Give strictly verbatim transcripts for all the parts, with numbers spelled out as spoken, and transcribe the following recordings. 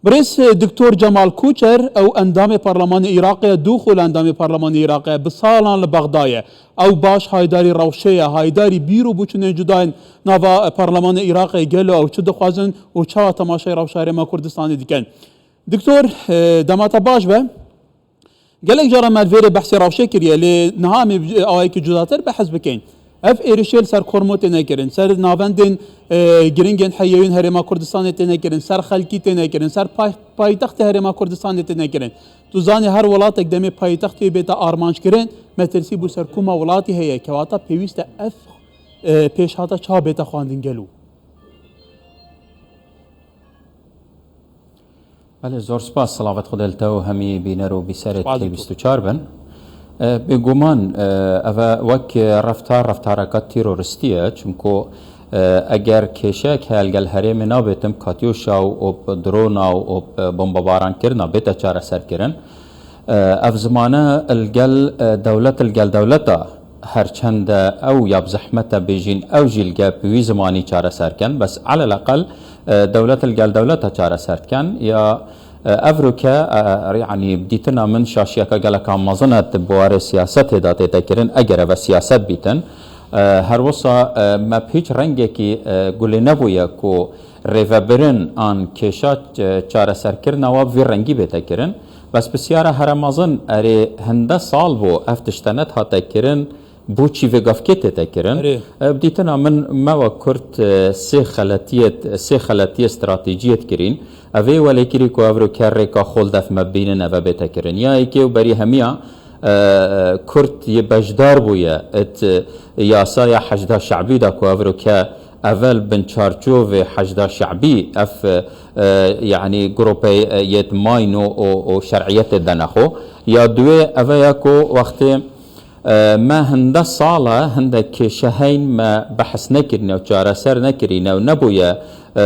Birêz Doktor Cemal Koçer, ew endamê Parlemanê Iraqê ye, dû xwe li endamê Parlemanê Iraqê ye, bi salan li Bexda ye. Ew baş haydarî rewşê ye, haydarî bîr û boçûnên cuda yên nava Parlemanê Iraqê. Gelo ew çi dixwazin û çawa temaşeyê rewşa Herêma Kurdistanê dikin? Doktor, e, dema te baş be. Gelek cara me li vêrê behsê rewşê kiriye, lê niha em ê bi awayekî cudatir behs bikin. Ev êrişê li ser Kormo têne kirin, ser navendên, e, giringên heyewên Herêma Kurdistanê têne kirin, ser xelkî têne kirin, ser pay-, paytextê Herêma Kurdistanê têne kirin. Tu zanî her welatek demê paytextê bête armanc kirin, metirsî bo serkoma welatî heye, kewata pêwîst e ev, e, pêşhata çawa bête xwendin gelo? Belê, zor spas, silavet Xwedê li te û hemî bîner û bîserê Spas T bîst û çar bin. E, bêguman, e, ev e wek reftar, reftareka teroristî ye, çimku, e, eger kêşeyek heye li gel herêmê nabêtin, katyoşa û op drona û op bombebaran kirina bête çareserkirin. E, ev zimane li gel, e, dewlet li gel dewleta, her çende ew ya bi zehmet e bêjîn, ew jî li gel bi wî zimanî çareser ken. Bes eleleqel, e, dewlet li gel dewleta çareser diken. Ya, e, ev roke, e, yanî dîtina min şaşiyeke geleka mezin e di buwarê siyasetê de tête kirin, eger ev e siyaset bîtin. E, her wisa, e, me bi hîç rengekî, e, gulê nebûye ku rêvebirin an kêşa, e, çareserkirina wa bi vî rengî bête kirin. Bes pisyara here mezin, erê hinde sal bû ev tişte nedihate kirin, bo çî vê gavkê tête kirin? Erê. E, bi dîtina min me we Kurd, e, sê xeletiyê, sê xeletiyê stratejiyê dikirîn. Ev ê welê kirî ku ev roke rêka xwe li def me bînin, ev e bête kirin. Ya yekê û berî hemiya, e, e, Kurd yê beşdar bûye it, e, yasaya Heşda Şe'bî de ku ev roke evel bin çarçovê Heşda Şe'bî, ev, e, yanî gropê, e, yêt mayno û, û şer'iyetê dene xwe. Ya duwê ev e ya ku wextê, e, me hinde sal e, hindek kêşe heyn me behs nekirîne û çareser nekirîne û nebûye, e,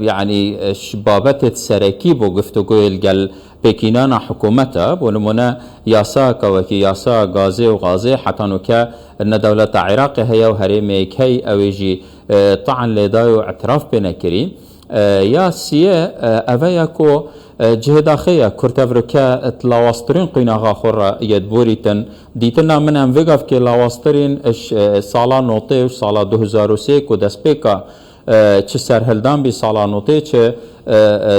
yanî, e, ş-, babetê serekî bo giftugoyê li gel pêkînana hikûmeta, bo nimûne yasayeke wekî yasaya gazê û gazê heta nûke ne dewleta Iraqê heye û herêmê yek heye, ew ê jî, e, taan lê daye û îtiraf pê nekirî. E, ya siyê, e, ev e ya ku, e, cihê daxê ye, Kurd ev roke di lawaztirîn qînaxa xwe re yê diborîtin. Dîtina min em vê gavkê lawaztirîn, e, ş-, e, sala notê û sala du hezar û sê ku destpêka, e, çi serhildan bî sala notê, çi, e, e,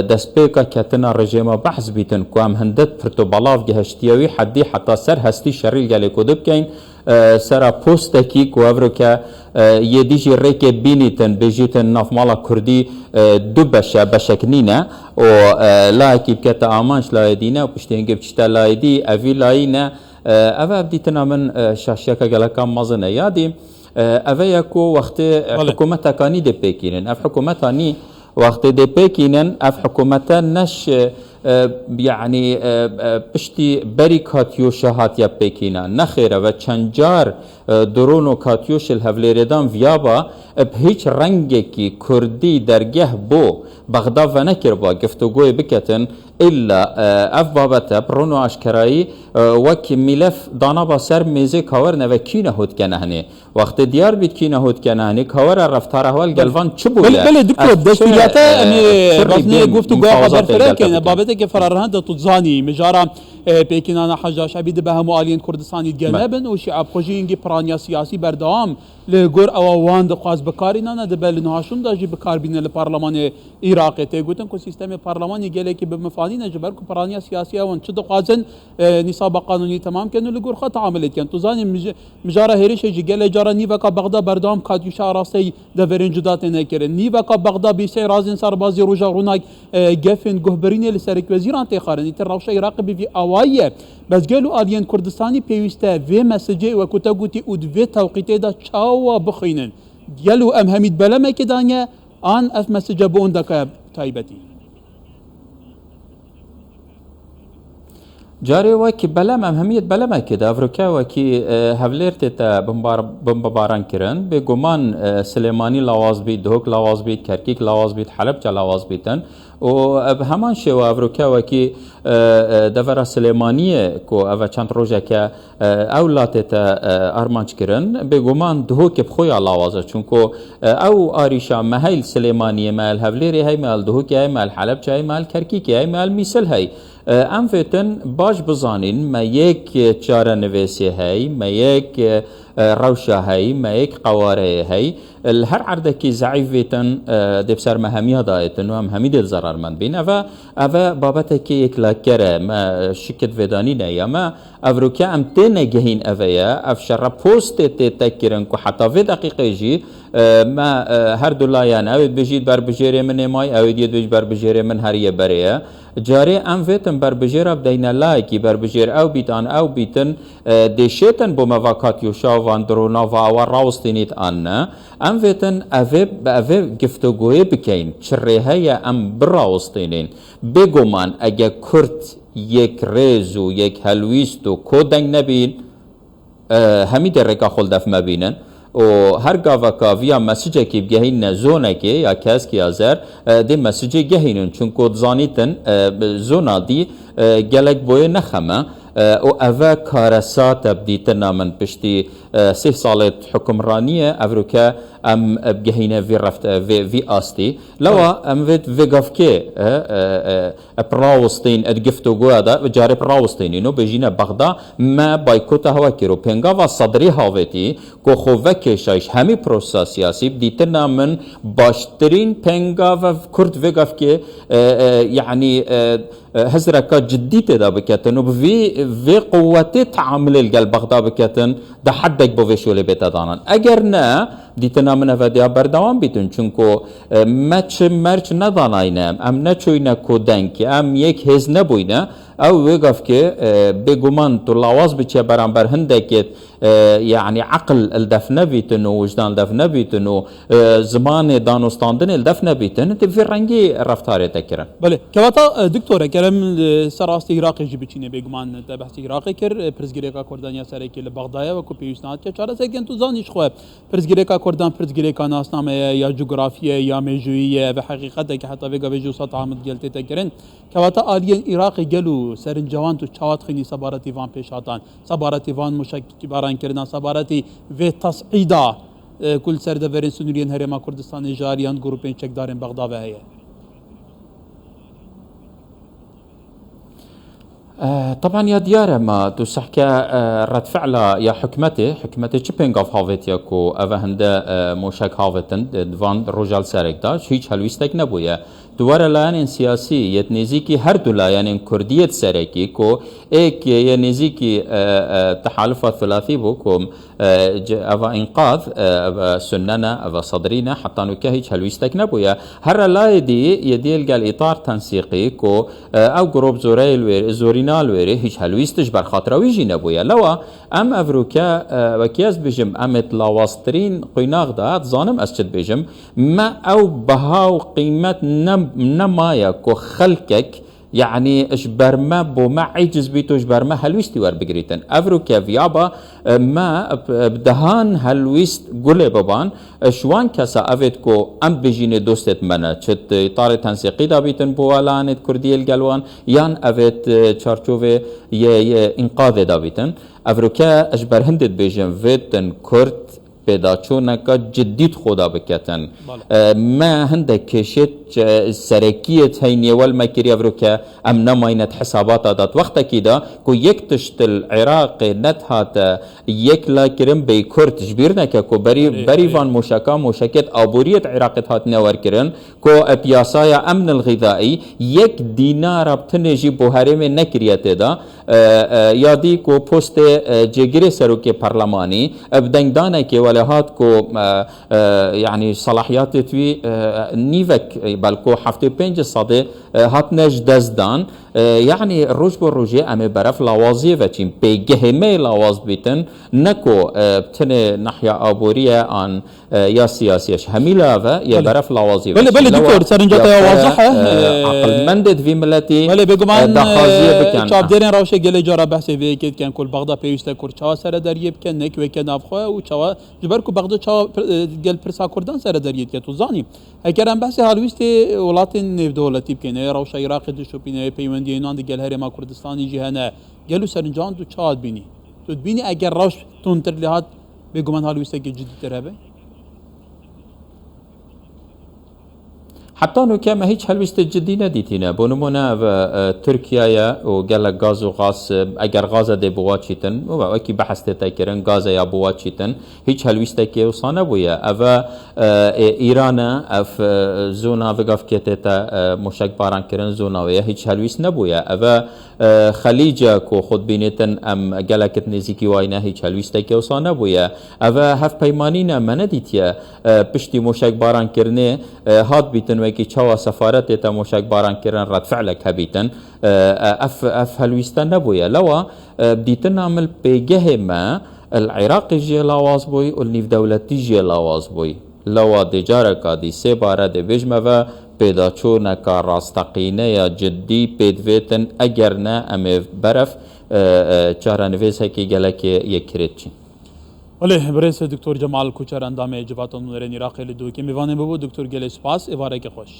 destpêka ketina rejêma Behs bîtin ku em hindek pirt û belav gihiştiye wî heddî heta ser hestî şerî gelê ku dibikeyn, e, sera postekî ku ev roke, e, yê dî jî rêkê bînîtin, bêjîtin navmala Kurdî, e, du beş e, beşek nîne û, e, layekî bikete amanc layê dî ne û piştî hingê biçîte layê dî, evî layî ne. E, ev e, ev dîtina min, e, şaşiyeke geleka mezin e. Ya dî, e, ev e ye ku wextê, e, Belê. hikûmeteka nî dê pêkînin. Ev hikûmeta nî wextê dê pêkînin, ev hikûmete neş, e, e, yanî, e, e, piştî berî katyoşa hatiye pêkîna. Nexêr, ev e çend car, e, dron û katyoşê li Hevlêrê dan viya ba, e, bi hîç rengekî Kurdî dergeh bo Bexda venekiriba giftugoyê biketin, îlla, e, ev babete bi ron û aşkerayî, e, wek mîlef danaba ser mêzê kawerin eve kî ne hot kene henê. Wextê diyar bît kî ne hot kene henê, kawera reftara heval Belê. gelvan çi bûye? Belê, belê, Doktor, Ev çi, destûriyate e, em ê çi rî vaznê bîn giftugoya xwe mufawazatê berfireh gel kene. bikin? Babeteke ferarehin de tu zanî, mijara, e, pêkînana Heşda Şebî dibe hemû aliyên Kurdistanî gele Belê. bin û Şîa bi xwe jî hingî piraniya siyasî berdewam li gor ewa wan dixwaz bikarînane, dibe li niha şûnda jî bikar bîne li parlemanê Iraqê. Tê gotin ku sîstemê parlemanî gelekî bi mifanî ne, ji ber ku piraniya siyasî ewan çi dixwazin, e, nîsaba qanûnî temam kin û li gor xwe teamilê dikin. Tu zanî mij-, mijara hêrişê jî gelê cara nîveka Bexda berdewam katyuşa arasteyî deverên cuda têne kirin. Nîveka Bexda bîsey razên serbazî roja rûnak, e, gefên guhbirînê li serekwezîran tê xwarin. Îtir rewşa Iraqê bi vî awayî ye. Bes gelo aliyên Kurdistanî pêwîst e vê mesajê wekû te gotî û di vê tewqîtê de çawa bixwînin? Gelo em hemî di belemekê de ne, an ev mesaje bi ondeka taybetî? Carê wekî belem, em hemiyê di belemekê de, ev roke wekî, e, Hevlêr tête bimbar-, bimbebaran kirin. Bêguman, e, Silêmanî lawaz bît, Duhok lawaz bît, Kerkîk lawaz bît, Helebce lawaz bîtin. û bi heman şêwe evroke wekî, e, e, devera Silêmaniyê ku ev çend rojeke, e, ew latê te, e, armanc kirin, bêguman Duhokê bi xwe ya lawaz e. Çunku, e, ew arîşa me hey li Silêmaniyê, me li Hevlêrê hey, me li Duhokê hey, me li Helebçe hey, me li Kerkîkê hey, me li Mîsil hey. E, em vêtin baş bizanîn, me yek çarenivêsê hey, me yek, e, rewşa hey, me yek qewareyê hey. Li her erdekî zeîf vêtin, e, dê bi ser me hemiya dayêtin û em hemî dê zerarmend bîn. Eve, eve babetekê yekleker e, me şikit vêdanî ne ya me. Evroke em têne gehîn eve ye. Ev şere postê tê te kirin ku heta vê deqîqê jî, e, me, e, her du layen, ew ê dibêjît berbijêrê min ê may, ew ê diyê dibêjît berbijêrê min heriye berê ye. Carê em vêtin berbijêra bideyne layekî, berbijêr ew bît an ew bîtin, e, dê şêtin bo me va katyoşa van drona va ewa rawistînît an ne. Em vêtin evê, bi evê giftogoyê bikeyin. Çi rê heye em birawistînin. Bêguman ege Kurd yek rêz û yek helwîst û kodeng nebîn, e, hemî dê rêka xwe li def me bînin. Û her gaveka viya mesicekî bigehînine zonekê ya kesk ya zer, e, dê mesicê gehînin. Çunku dizanîtin, e, bi zona dî, e, gelek boyê nexem e. E, û eve karesat e bi dîtina min piştî, e, sih salê hukimraniyê, evroke em, e, bigehîne vî reft-, e, vê, vî astî. Lewa em vê, vê gavkê, e, e, e, Ep rawistîn, et giftogoya da, carê ep rawistînîn û bêjîne Bexda, me baykota hewa kir û pêngava Sedrî havêtî, ku xwe vekêşayîş hemî prosa siyasî, bi dîtina min baştirîn pêngav ev Kurd vê gavkê, e, e, yanî, e, e, hizreka cidî tê de biketin û bi vî, vê quwetê teamilê li gel Bexda biketin, di heddek bo vê şolê bête danan. Eger ne, dîtina min eve diya berdewam bîtin, çunku, e, me çi merç nedanayne, em neçûyne ku dengkî, em yek hêz nebûyne, ew wê gavkê, e, bêguman tu lawaz biçe beramber hindekê, e, yanî eqil li def nebîtin û wijdan li def nebîtin û, e, zimanê danûstandinê li def nebîtin, di vî rengî reftarê te kirin. Belê. Kevata, e, diktore, kerem, e, ser astê Iraqê jî biçîne bêguman te behsê Iraqê kir. E, pirsgirêka Kurdan ya serekê li Bexdayê wekû pêwîst nehatiye çareserkirin. Tu zanî ji xwe pirsgirêka Kurdan pirsgirêka nasname ye, ya cografî ye, ya mêjûyî ye. Ev heqîqet e ku heta vê gavê jî wisa teamil gel tête kirin. Kevata aliyên Iraqê gelo serincewan tu çawa dixwînî sebaretî van pêşhatan, sebaretî van mûşekbaran kirina, sebaretî vê tes'îda, e, ku li ser deverên sinûriyên Herêma Kurdistanê ji aliyên grûpên çekdarên Bexda ve heye? E, teban ya diyar e, ma tu sehke, e, redfe'la ya hikûmetê, hikûmetê çi pêngav havêtiye ku eve hinde, e, mûşek havêtin, di, di van roja li serek de, hîç helwîstek nebûye. Tu were layenên siyasî, yê nêzîkî her du layenên Kurdî yê serekî ku êk yê nêzîkî, e, e, tehalifa thulasî bû ku, e, ci-, eva înqaz, e, eva Sunne ne, eva Sedrî ne, heta nûke hîç helwîstek nebûye. Here layê dî, yê dî li gel îtar tensîqî ku, e, ew grûp zoreyê li wêrê, zorîna li wêrê hîç helwîst ji ber xatira wî jî nebûye. Lewa em evroke, e, wekî ez dibêjim, em ê di lawaztirîn qûynax de, dizanim ez çi dibêjim, me ew beha û qîmet ne-, nemaye ku xelkek, yanî ji ber me, bo me eciz bît û ji ber me helwîstî werbigirîtin. Evroke viya ba, e, me bi, bi dehan helwîst gulê biban, e, ji wan kesa evêt ku em dibêjînê dostêt me ne, çi di îtarê tensîqî de bîtin bo we layanêt Kurdiyê li gel wan, yan evêt, e, çarçovê yê, yê înqazê de bîtin. Evroke ez ji ber hindê dibêjim, vêtin Kurd pêdaçûneka cidî di xwe de biketin. Bale. E, me hindek kêşêt, e, serekiyêt hey nêwel me kiriye evroke em nemayne di hesabata de. Di wextekî de ku yek tişt li Iraqê nedihate yek lakirin bê Kurd ji bîr neke ku berî, Erê, berî erê. van mûşeka, mûşekêt aboriyê di Iraqê dihatine werkirin, ku, e, piyasaya emn el-ğîzaî yek dînara bi tinê jî bo herêmê nekiriye tê de, e, e, ya dî ku postê, e, cêgirê serokê perlemanî, e, bi dengdanekê welê hat ku, e, e, yanî selahiyatê wî, e, nîvek, e, belku heftê pênc sedê e, hatine ji dest dan. E, yanî roj bo rojê em ê beref lawaziyê veçîn. Pêgehê me yê lawaz bîtin, ne ku, e, tenê nahiya aborî ye an, e, ya siyasî ye. Ji hemî lave yê Belê. beref lawaziyê Belê, veçîn. belê, Lewa doktor, serinca te ya yekpere, wazih e. e, E, aqilmendê di vî miletî, belê, bêguman, e, daxwaziyê e, bikin. Çavdêrên rewşê gelê cara behsê vê yekê dikin ku li Bexda pêwîst e Kurd çawa serederiyê bike, nek weke navxwe û çawa, ji ber ku Bexda çawa pir-, e, gel pirsa Kurdan serederiyê dike, tu zanî. Eger em behsê halwîstê welatên nêvdewletî bikeyne, rewşa Iraqê dişopîne, peywendiyên nan di gel Herêma Kurdistanê jî hene, gelo serincan tu çawa dibînî? Tu dibînî eger rewş tundtir lê hat, bêguman halwîstekî cidîtir hebe? Heta nûke me hîç helwîstê cidî nedîtîne. Bo nimûne ev, e, Tirkiye ye û gelek gaz û xaz, e, eger xaze dê bi wa çîtin, û wekî behs tête kirin, gaze ya bi wa çîtin, hîç helwîstekê wisa nebûye. Ev, e, e, Îran e, ev, e, zûna vigavkê tête, e, mûşekbaran kirin, zûna wê ye, hîç helwîst nebûye. Ev, e, Xelîc e ku xwe dibînîtin, em gelek di nêzîkî wayne, hîç helwîstekê wisa nebûye. Ev hevpeymanî ne, me nedîtiye, e, piştî mûşekbarankirinê, e, hat bîtin wekî çawa sefaretê te mûşekbaran kirin, redfe'lek hebîtin. E, e, ev, ev helwîste nebûye. Lewa, e, bi dîtina min li pêgehê me, li Iraqê jî lawaz bûy û li nîvdewletî jî lawaz bûy. Lewa dê careka dî sê bare dê bêjme ve pêdaçûneka rasteqîne ya cidî pê divêtin, eger ne em ê beref, e, e, çarenivêsekî gelekê yekirêt çîn. Belê, birêz Doktor Cemal Koçer, endamê Civata Nûnerên Iraqê li Dûkê mêvanê me bû. Doktor, gelê spas, êvareke xweş.